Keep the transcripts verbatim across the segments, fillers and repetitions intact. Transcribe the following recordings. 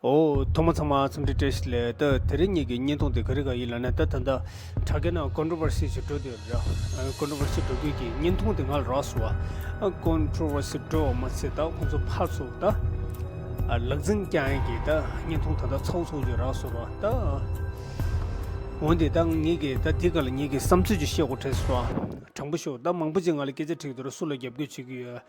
ཨོ། ཐོག་མ་ཚང་མ་འཚམས་འདྲི་བཀྲ་ཤིས་བདེ་ལེགས། ད་དེ་རིང་ངེད་ཀྱི་བརྙན་ཐུང་དེ་ག་རེ་ག་ཡིན་ལབ་ན། ད་ད་ལྟ་དྲ་རྒྱ་ནང་ཀོན་ཊོ་ཝར་སི་ཞིག་འགྲོ་བསྡད་ཡོད་རེད། ཨ། ཀོན་ཊོ་ཝར་སི་འགྲོ་རྒྱུ་གི་བརྙན་ཐུང་དེ་ང་ལ་རག་སོང་བ། ཨ། ཀོན་ཊོ་ཝར་སི་འགྲོ་བ་མ་ཚད་ད་ཁོང་ཚོ་ཕར་ཚུར་ད། ཨ། ལག་འཛིང་རྒྱག་ཡག་གི་ད་བརྙན་ཐུང་ད་ལྟ་ཚ་བོ་ཚ་བོ་ཅིག་རག་སོང་ར། ད་འོན་ཏེ་ད་ངེད་ཀྱི་ད་འདི་ག་ལ་ངེད་ཀྱི་བསམ་ཚུལ་ཅིག་བཤད་དགོས་དྲན་སོང་བ། དྲང་པོ་ཤོད། ད་མང་པོ་ཅིག་ང་ལ་སྐད་ཆ་དྲིས་འདུག་ར། སུ་ལ་རྒྱབ་སྐྱོར་བྱེད་ཀྱི་ཡོད།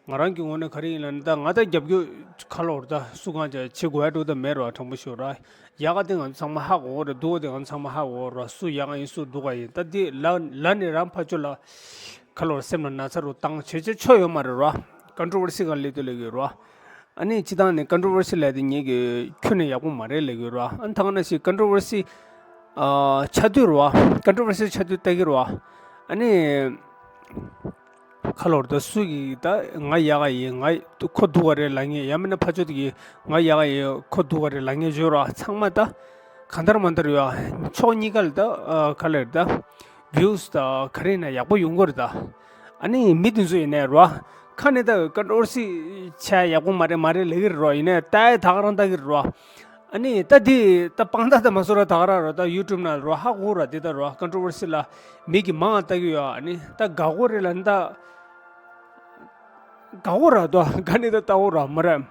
ང་རང་གི་ངོས་ནས་ག་རེ་ཡིན་ལབ་ན། ད་ང་ད་རྒྱབ་སྐྱོར་ག་ལོར་ད་སུ་གང་ཅིག་བྱེད་དགོས་ཡ་འགྲོ་ད་མེད་ར། དྲང་པོ་ཤོད་ར། ཡག་ག་དེ་ང་ཚོ་ཚང་མ་ཧ་གོ་གི་རེད། སྡུག་ག་དེ་ང་ཚོ་ཚང་མ་ཧ་གོ་གི་རེད། སུ་ཡག་ག་ཡིན་སུ་སྡུག་ག་ཡིན། ད་དེ་ལ་ལ་ནི་རང་ཕར་ཕྱོགས་ལ་ག་ལོར་སེམས་ལ་ན་ཚ་རུ་བཏང་བྱེད་བྱེད་ཆོག་ཡོད་མ་རེད་ར། ཀོན་ཊོ་ཝར་སི་ག་ལ་སླེབས་དུས་ལབ་ཀྱི་ཡོད་ར། ཨ་ནི་སྤྱིར་བཏང་ནས་ཀོན་ཊོ་ཝར་སི་ལབ་དེ་ངེད་ཀྱི་ཁྱོན་ནས་ཡག་པོ་མ་རེད་ལབ་ཀྱི་ཡོད་ར། ཨ་ནི་ད་ག་ནང་བཞིན་ཀོན་ཊོ་ཝར་སི་ཨ་ཆགས་དུས་ར། ཀོན་ཊོ་ཝར་སི་ཆགས་དུས་ལྟ་གི་ར། ཨ་ནི། ག་ལོར་ད་སུ་གིས་ད་ང་ཡག་ག་ཡིན། ང་ཁོ་སྡུག་ག་རེད་ལབ་མཁན། ཡང་མིན་ན་ཕར་ཕྱོགས་དེ་གིས་ང་ཡག་ག་ཡིན་ཁོ་སྡུག་ག་རེད་ལབ་མཁན་ཡོད་ར། ཚང་མ་ད་གང་ལྟར་མ་ལྟར་ཡོད། ཕྱོགས་གཉིས་ཀ་ལ་ད་ཨ་ག་ལེར་ད་བིའུ་སི་ད་ག་རེ་ཡིན་ན་ཡག་པོ་ཡོང་གི་རེད་ད། ཨ་ནི་མི་དེ་ཚོ་ཡིན་ནའི་ར། ཁ་ནས་ད་ཀོན་ཊོ་ཝར་སི་ཆགས་ཡག་པོ་མ་རེད་མ་རེད་ལབ་ཀྱི་རེད་ར། ཡིན་ནའི་ལྟ་ཡ་ད་ག་རང་ལྟ་གི་རེད་ར། ཨ་ནི་ད་འདི་ད་དཔང་རྟགས་ད་མ་བཟོ་ར། ད་ག་རང་ར་ད་ཡུ་ཊུབ་ནང་ར་ཧ་གོ་ར། འདི་ད་ར་ཀོན་ཊོ་ཝར་སི་ལ་མི་གིས་མང་ང་ལྟ་གི་ཡོད། ཨ་ནི་ད་དགའ་པོ་རེད་ལབ་ནི་ད་དགའ་པོ་ར། ད་དགའ་ནི་ད་ལྟ་བོ་ར་མ་རེད།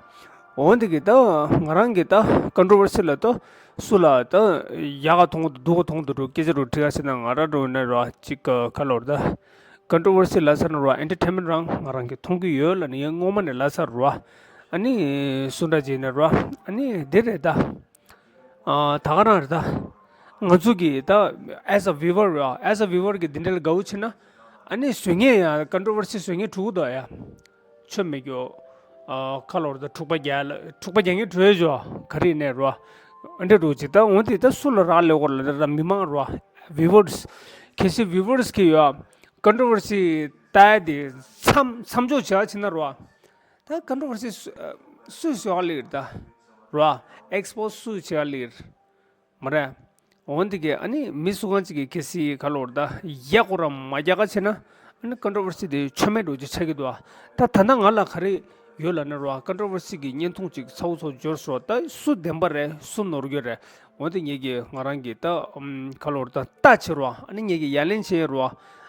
འོན་ཏེ་གི་ད་ང་རང་གི་ད་ཀོན་ཊོ་ཝར་སི་ལ་ད་སུ་ལ་ད་ཡག་ག་མཐོང་གི་འདུག་སྡུག་ག་མཐོང་གི་འདུག་ར། སྐད་ཆ་རུ་དྲི་ག་ཟེར་ན། ང་རང་རུ་ནས་ར་ཅིག་ག་ལོར་ད་ཀོན་ཊོ་ཝར་སི་ལབ་ས་ན་ར་ཨེན་ཊར་ཊེན་མེན་ཊི་རང་ང་རང་གིས་མཐོང་གི་ཡོད་ལབ་ནི་ཡང་སྔོན་མ་ནས་ལབ་ས་ར། ཨ་ནི་སུ་འདྲ་བྱས་ནས་ར། ཨ་ནི་འདི་རེད་ད། ཨ་ད་ག་རང་རེད་ད། ང་ཚོ་གི་ད་as a viewer ར། as a viewer གི་འདི་འདྲ་ལ་དགའ་བོ་བྱེད་ན། ཨ་ནི་བཟོ་མཁན་ཡང་ཀོན་ཊོ་ཝར་སི་བཟོ་མཁན་འགྲོ་གི་འདུག་ཡ། ཆོ་མེད་རྒྱུ། ཨ་ག་ལོར་ད་འཁྲུག་པ་རྒྱག་ལ་འཁྲུག་པ་རྒྱག་མཁན་འགྲོ་ཡ་ཆོ་ག་རེ་ནས་ར། ཨ་འདྲ་འགྲོ་ཅིག་ད་འོན་ཏེ་ད་སུ་ལ་རག་ལས་གོ་ལ་ད་མི་མང་ར། བིའུ་ཝར་སི། གལ་སྲིད་བིའུ་ཝར་སི་གིས་ཡ་ཀོན་ཊོ་ཝར་སི་ལྟ་ཡ་དེ་མཚམས་མཚམས་འཇོག་བྱེད་ཡ་བྱེད་ན་ར། ད་ཀོན་ཊོ་ཝར་སི་སུ་སུས་བཟོ་ག་ལེར་ད་ར། ཨེག་སི་པོ་སི་སུས་བྱེད་ག་ལེར་མ་རེད། འོན་ཏེ་གི་ཨ་ནི་མི་སུ་གང་ཅིག་གིས་གལ་སྲིད་ག་ལོར་ད་ཡག་གོ་ར་མ་རྒྱག་ག་བྱེད་ན། ཨ་ནི་ཀོན་ཊོ་ཝར་སི་དེ་ཆོ་མེད་འགྲོ་ཅིག་ཆགས་ཀྱི་འདུག་ད་ད་ལྟ་ང་ལ་ག་རེ་ཡོད་ལབ་ན་ར། ཀོན་ཊོ་ཝར་སི་གི་བརྙན་ཐུང་ཅིག་ཚ་བོ་ཚ་བོ་འབྱོར་སོང་། ད་སུ་བདེན་པ་རེད་སུ་ནོར་འཁྲུལ་རེད། འོན་ཏེ་ངེད་ཀྱིས་ང་རང་གིས་ད་ཨམ་ག་ལོར་ད་ལྟ་བྱེད་ར། ཨ་ནི་ངེད་ཀྱིས་ཡ་ལན་བྱེད་ར།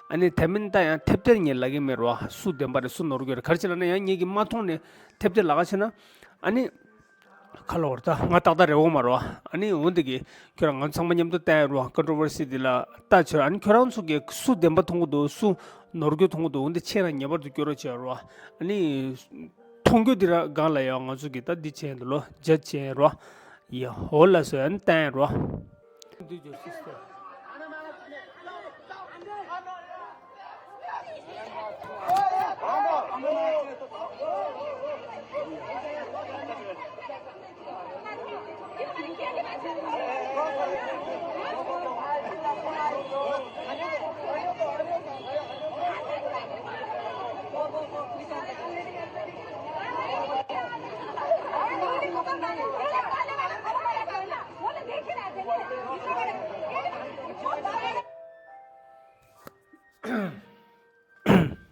ཨ་ནི་དེ་མིན་ད་ཡང་ཐེབས་ཐེར་ངས་ལབ་ཀྱི་མེད་ར། སུ་བདེན་པ་རེད་སུ་ནོར་འཁྲུལ་རེད། ག་རེ་བྱེད་ལབ་ན་ཡང་ངེད་ཀྱིས་མ་མཐོང་ནས་ཐེབས་ཐེར་ལབ་ག་བྱེད་ན། ཨ་ནི་ག་ལོར་ད་ང་ཏག་ཏག་རེད་འོ་མ་ར། ཨ་ནི་འོན་ཏེ་གི་ཁྱོད་རང་ང་ཚང་མ་མཉམ་དུ་བལྟ་ཡ་ར། ཀོན་ཊོ་ཝར་སི་འདི་ལ་ལྟ་བྱེད་ར། ཨ་ནི་ཁྱོད་རང་ཚོ་གིས་སུ་བདེན་པ་མཐོང་གི་འདུག་སུ་ནོར་འཁྲུལ་མཐོང་གི་འདུག་འོན་ཏེ་ཁྱེད་རང་ངེས་པར་དུ་སྐྱོར་རོགས་བྱེད་ར། ཨ་ནི་མཐོང་རྒྱུ་འདི་ར་སྒང་ལ་ཡང་ང་ཚོ་གིས་ད་འདི་བྱས་འདུག་ལོ། ཇ་བྱས་ར། ཡ་ཧོ་ལ་སོ་ཡ་ནི་བལྟ་ཡ་ར། འདི་འཇོག་སིས་ཏེ།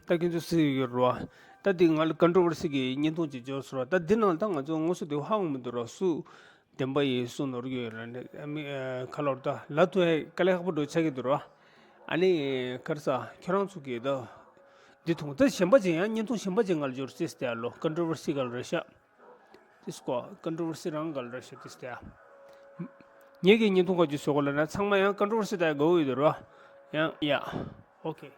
ད་ཁྱེད་ཚོ་གཟིགས་ཡོད་རེད་བ། ད་འདི་ང་ལ་ཀོན་ཊོ་ཝར་སི་གི་བརྙན་ཐུང་ཅིག་འབྱོར་སོང་ར། ད་འདི་ནང་ད་ང་ཚོ་དངོས་སུ་དེ་ཧ་གོ་མི་འདུག་ར། སུ་བདེན་པ་ཡིན་སུ་ནོར་གྱི་ཡོད་ར། ཨ་མི་ཨ་ག་ལོར་ད་ལབ་ཐུབ་ཡ་དཀའ་ལས་ཁག་པོ་འགྲོ་ཆགས་ཀྱི་འདུག་ར། ཨ་ནི་ག་རེ་ཟ་ཁྱོད་རང་ཚོ་གིས་ད་འདི་མཐོང་ད་གཞན་པ་ཅིག་ཡང་བརྙན་ཐུང་གཞན་པ་ཅིག་ང་ལ་འབྱོར་སྲིད་ཟེར་ཡ་ལོ། ཀོན་ཊོ་ཝར་སི་ག་ལ་རེད་ཤག་ཏིས་ཀོ་ཀོན་ཊོ་ཝར་སི་རང་ག་ལ་རེད་ཤག་ཏིས་ཏེ། ངེད་ཀྱི་བརྙན་ཐུང་ག་ཅིག་བཟོ་དགོས་ལབ་ན་ཚང་མ་ཡང་ཀོན་ཊོ་ཝར་སི་ད་དགའ་བོ་ཡོད་དེ་རོ། ཡང་ཡ། ཨོ་ཁེ།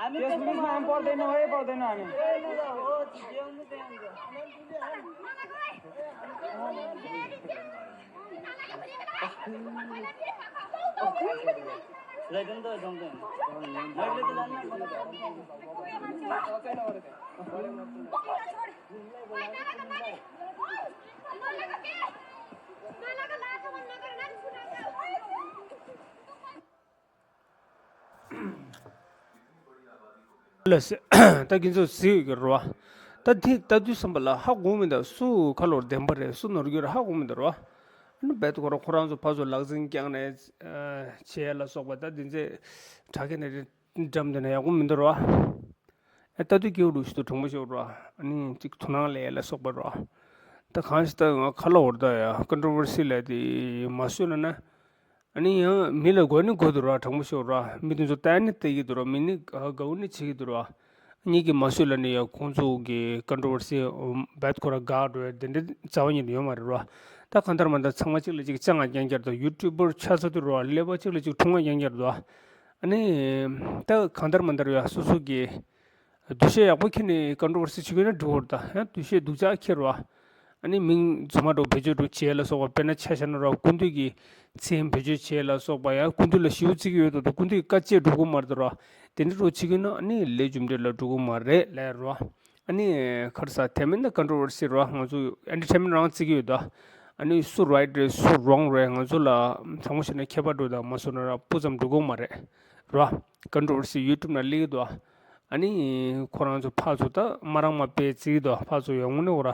त्यसमा हामी पर्दैन है, पर्दैन हामी। ལགས་སོ། ད་ཁྱེད་ཚོ་གཟིགས་ཡོད་ཀྱི་རེད་བ། ད་ ད་དེ་ལྟ་དུས་བསམ་པ་ལ་ཧ་གོ་མི་འདུག་སུ་ཁ་ལོར་བདེན་པ་རེད། སུ་ནོར་རྒྱུ་རེད། ཧ་གོ་མི་འདུག་རོ། ཨ་ནི་རྦད་དེ་ཁོ་རང་ཁོ་རང་ཚོ་ཕར་ཚུར་ལག་འཛིང་བསྐྱངས་ནས་ཨ་བྱས་ལ་སོགས་པ། ད་འདི་ཚེ་དྲ་རྒྱ་ནས་འགྲམ་དེ་ན་ཡག་པོ་མི་འདུག་རོ། ཨ་ལྟ་དུས་སྐྱིད་པོ་འདུག་ཞུ་དུ་གྲོང་པ་ཤོར་རོ། ཨ་ནི་ཅིག་དོ་སྣང་ལས་ལ་སོགས་པ་རོ། ད་གང་ཞིག་ད་ང་ཁ་ལོ་བོར་ད་ཡ་ཀོན་ཊོ་ཝར་སི་ལ་དེ་མ་བཟོས་ན་ན། ཨ་ནི་ཡང་མི་ལ་དགོས་ནི་དགོས་འདུག་ར། དྲང་པོ་ཤོད་ར། མི་དེ་ཚོ་ལྟ་ནི་ལྟ་གི་འདུག་ར། མི་ནི་དགའ་བོ་ནི་བྱེད་ཀྱི་འདུག་ར། ངེད་ཀྱིས་མ་བཟོས་ལ་ནི་ཡ་ཁོང་ཚོ་གི་ཀོན་ཊོ་ཝར་སི་བད་ཁོ་ར་དགའ་འགྲོ་བའི་དེ་འདྲ་རྩ་བ་ཉིད་ནས་ཡོད་མ་རེད་ར། ད་གང་ལྟར་མ་ལྟར་ཚང་མ་གཅིག་ལ་གཅིག་ཅང་ང་རྐྱང་རྐྱང་རེད་དོ། ཡུ་ཊུབ་པར་ཆགས་ཚར་དུས་ར་ཀླད་པ་གཅིག་ལ་གཅིག་འཁྲུག་ང་རྐྱང་རྐྱང་རེད་དོ། ཨ་ནི་ད་གང་ལྟར་མ་ལྟར་ཡ་སོ་སོ་གི་འདུ་ཤེས་ཡག་པོ་ཁྱེར་ནས་ཀོན་ཊོ་ཝར་སི་བྱེད་ཀྱི་ཡོད་ན་འགྲིག་གི་རེད། ད་ཡང་འདུ་ཤེས་སྡུག་ཅག་ཁྱེར་བ། ཨ་ནི་མིང་རྫུན་མ་འདྲ་བོ་བེད་སྤྱོད་འདྲ་བོ་བྱས་ལ་སོགས་པ། དཔེར་ན་ཆ་བཞག་ན་ར་སྐུ་མདུན་གྱི་མཚན་བེད་སྤྱོད་བྱས་ལ་སོགས་པ། ཡང་སྐུ་མདུན་ལ་ཞེ་པོ་བརྩི་གི་ཡོད་དོ། སྐུ་མདུན་གྱི་བཀའ་བཅད་འགྲུབ་ཀྱི་མ་རེད་དོ་ར། དེ་འདྲ་འདྲ་བོ་བྱེད་ཀྱི་ཡོད་ན་ཨ་ནི་ལས་རྒྱུ་འབྲས་ལ་འགྲོ་གི་མ་རེད་ལབ་ར། ཨ་ནི་ཁར་ས་དེ་མིན་ད་ཀོན་ཊོ་ཝར་སི་ར་ང་ཚོ་ཨེན་ཊར་ཊེན་མེན་རང་བརྩི་གི་ཡོད་དོ། ཨ་ནི་སུ་རའིཊ་རེད་སུ་རོང་རེད། ང་ཚོ་ལ་དྲང་པོ་བཤད་ན་ཁྱད་པར་འགྲོ་དང་མ་སོང་ན་ར་སྤུ་ཙམ་འགྲོ་གི་མ་རེད་ར། ཀོན་ཊོ་ཝར་སི་ཡུ་ཊུབ་ནང་སླེབས་ཀྱི་འདུག་ཨ་ནི་ཁོ་རང་ཚོ་ཕར་ཚུར་ད་མ་རང་མ་དཔེ་བརྩི་གི་འདུག་ཕར་ཚུར་ཡོང་ནས་འོ་ར།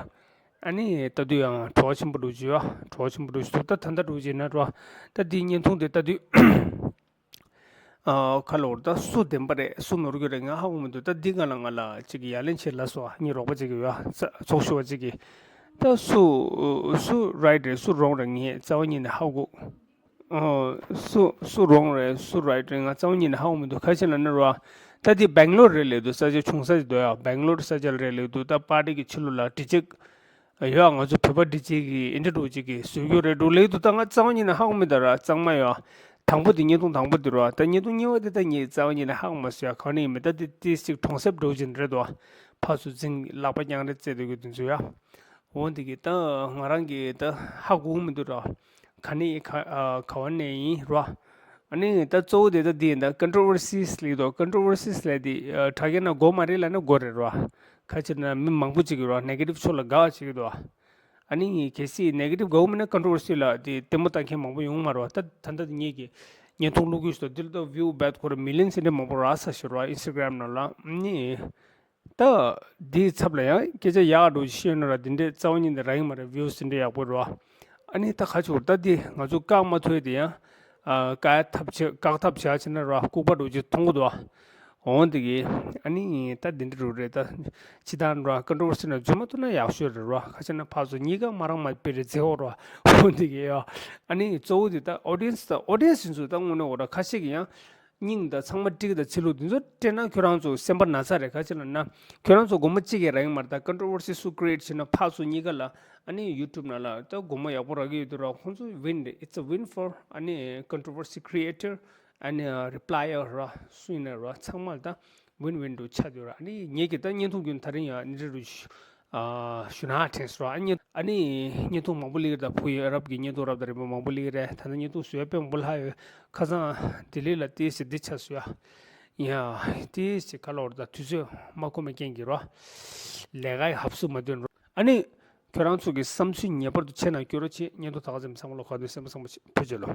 ཨ་ནི་ལྟ་དུས་ཡང་བྲོ་བ་ཆེན་པོ་འདུག་ཅི་ཡ། བྲོ་བ་ཆེན་པོ་འདུག་ཅི་འདུག་ད་ད་ལྟ་འདྲ་བོ་བྱས་ན་ར། ད་འདིའི་བརྙན་ཐུང་དེ་ལྟ་དུས་ཨ་ཁ་ལོར་ད་སུ་བདེན་པ་རེད་སུ་ནོར་རྒྱུ་རེད་ང་ཧ་གོ་མི་འདུག་ད་འདི་ག་ལ་ང་ལ་ཅིག་ཡ་ལན་བྱེད་ལ་སོ། ཨ་ནི་རོགས་པ་ཅིག་གི་ཡ་ཚོགས་ཞུ་བ་ཅིག་གིས་ད་སུ་སུ་རའིཊ་རེད་སུ་རོང་རེད་ངས་རྩ་བ་ཉིད་ནས་ཧ་གོ་ཨོ། སུ་སུ་རོང་རེད་སུ་རའིཊ་རེད་ང་རྩ་བ་ཉིད་ནས་ཧ་གོ་མི་འདུག་ག་རེ་བྱས་ན་ནི་ར། ད་འདི་སྦེང་ལོར་རེད་ལབ་འདུག་ས་ཆ་ཆུང་ས་ཅིག་འདུག་ཡ། སྦེང་ལོར་ས་ཆ་རེད་ལབ་འདུག་ད་པར་ཊི་གི་ཕྱི་ལོགས་ལ་ཌི་ཇེ་ཡོད། ང་ཚོ་བོད་པ་ཌི་ཇེ་གི་ཨེ་འདྲ་འདྲ་བོ་ཅིག་གིས་བཟོས་ཡོད་རེད་འདུག་ལབ་འདུག་ད་ང་རྩ་བ་ཉིད་ནས་ཧ་གོ་མི་འདུག་ར་གཙང་མ་ཡ། དང་པོ་དེ་བརྙན་ཐུང་དང་པོ་དེ་ར། ད་བརྙན་ཐུང་གཉིས་པ་དེ་ད་ངས་རྩ་བ་ཉིད་ནས་ཧ་གོ་མ་སོང་ཡ། གང་ནས་ཡིན་མིན་ད་དེ་ཏིས་ཅིག་གྲོང་གསེབ་འདྲ་བོ་ཅིག་རེད་འདུག་ཕར་ཚུར་འཛིང་ལག་པ་རྐྱང་རེ་རྩེ་འདུག་གི་དེ་ཚོ་ཡ། འོ་འདི་གི་ད་ང་རང་གི་ད་ཧ་གོ་མི་འདུག་ར། ག་ནས་ཡིན་ག་ཨ་ག་བ་ནས་ཡིན་ར། ཨ་ནི་ད་གཙོ་བོ་དེ་ད་འདི་ཡིན་ད་ཀོན་ཊོ་ཝར་སིས་ལབ་འདུག་ཀོན་ཊོ་ཝར་སིས་ལབ་དེ་ཨ་དྲ་རྒྱ་ན་དགོས་མ་རེད་ལབ་ན་དགོས་རེད་ར། ག་རེ་བྱས་ན་མི་མང་པོ་ཅིག་གིས་ར་ནེ་གེ་ཊིབ་ཕྱོགས་ལ་དགའ་བ་ཅིག་གི་འདུག་ཨ་ནི་གལ་སྲིད་ནེ་གེ་ཊིབ་དགའ་བོ་མིན་ན་ཀོན་ཊོ་ཝར་སི་ལ་དེ་ལྟད་མོ་ལྟ་མཁན་མང་པོ་ཡོང་མ་རེད་བ། ད་ད་ལྟ་ངེད་ཀྱི་བརྙན་ཐུང་བླུག་གི་ཞུ་དོ་འདི་ལ་ད་བིའུ་བད་ཁོ་ར་མི་ལི་ཡོན་ཙམ་འདྲ་མང་པོ་རག་ས་ཞིག་རེད་བ་ཨིན་སི་ཊ་གྷ་རམ་ནང་ལ་ནི། ད་འདིའི་ཚབ་ལ་ཡང་སྐད་ཆ་ཡག་འགྲོ་ཤེས་ན་ར་འདི་འདྲའི་རྩ་བ་ཉིད་ནས་རག་གི་མ་རེད། བིའུ་ཙམ་འདྲ་ཡག་པོ་རེད་བ། ཨ་ནི་ད་ག་ཅིག་ད་འདི་ང་ཚོ་བཀག་མ་ཐུབ་དེ་ཡང་ཨ་བཀག་ཐབས་བྱེད་བཀག་ཐབས་བྱ་ཕྱིན་ན་ར་ལྐུགས་པ་འགྲོ་ཅིག་མཐོང་གི་འདུག་བ། འོང་དེ་གི་ཨ་ནི་ད་འདི་འདྲ་རུ་རེད་ད། ཕྱི་ཐང་ར་ཀོན་ཊོ་ཝར་སི་ན་འཛུལ་མ་ཐུབ་ན་ཡག་ཤོས་རེད་ར། ཁ་ཆེ་ན་ཕར་ཚུར་གཉིས་ཀ་མ་རང་མ་དཔེ་རེད་མཛེས་འོ་ར། འོང་དེ་གི་ཡ། ཨ་ནི་གཙོ་བོ་དེ་ད་ཨོ་ཌི་ཡེན་སི་ད་ཨོ་ཌི་ཡེན་སི་ཡིན་ཚུལ་ད་དངོས་གནས་འོ་ར་ཁ་ཤས་ཀྱི་ཡང་། སྙིང་དང་ཚང་མ་ཊིག་དང་ཚིལ་ལུ་འདི་ཚོ་སྤྲད་ན་ཁྱོད་རང་ཚོ་སེམས་པ་ན་ཚ་རེད། ག་ཅི་ལབ་ན་ཁྱོད་རང་ཚོ་སྒོར་མོ་གཅིག་ཡང་རག་གི་མ་རེད། ད་ཀོན་ཊོ་ཝར་སི་སུ་ཀི་རི་ཨེ་ཊི་བྱས་ན་ཕར་ཚུར་གཉིས་ཀ་ལ་ཨ་ནི་ཡུ་ཊུབ་ནང་ལ་ད་སྒོར་མོ་ཡག་པོ་རག་གི་ཡོད་དུས་ར། ཁོང་ཚོ་ཝིན་རེད། It's a win for ཨ་ནི་ཀོན་ཊོ་ཝར་སི་ཀི་རི་ཨེ་ཊར་ཨ་ནི་རི་པ་ལའི་ཡར་ར་སུ་ཡིན་ན་ར་ཚང་མ་ལ་ད་ཝིན་ཝིན་འདྲ་ཆགས་དུས་ར། ཨ་ནི་ངེད་ཀྱི་ད་བརྙན་ཐུང་རྒྱུན་ད་རིང་ཡང་ཨ་ནི་རེ་རུ་ཞུ་ཨ་ཞུ་ན་དྲན་སོང་། ཨ་ནི་ཨ་ནི་བརྙན་ཐུང་མང་པོ་སླེབས་ཀྱི་རེད། ད་བུ་ཡ་རབས་ཀྱི་བརྙན་ཐུང་རབ་དང་རིམ་པ་མང་པོ་སླེབས་ཀྱི་རེད། ད་ལྟ་བརྙན་ཐུང་བཟོ་ཡ་དཔེ་མང་པོ་ལྷག་ཡོད། ཁ་སང་ལྡི་ལི་ལ་ཏོག་ཙམ་འདི་ཆགས་སོང་ཡ། ཡ་ཏོག་ཙམ་ག་ལབ་དགོས་རེད། ད་དུས་ཚོད་མ་ཁོམ་པའི་རྐྱེན་གྱིས་རོ། ལས་ཀ་ཡི་ཧབ་སུ་མ་ཐོན་རོ། ཨ་ནི་ཁྱོད་རང་ཚོ་གི་བསམ་ཚུལ་ངེས་པར་དུ་ཆེད་ནང་བསྐྱོན་རོགས་བྱེད། བརྙན་ཐུང་ད་ག་ཙམ་ཚང་མ་ལ་གོ་དོན་སེམས་པ་བཟང་པོ་བྱེད། ཕུལ་བྱེད་ལོ།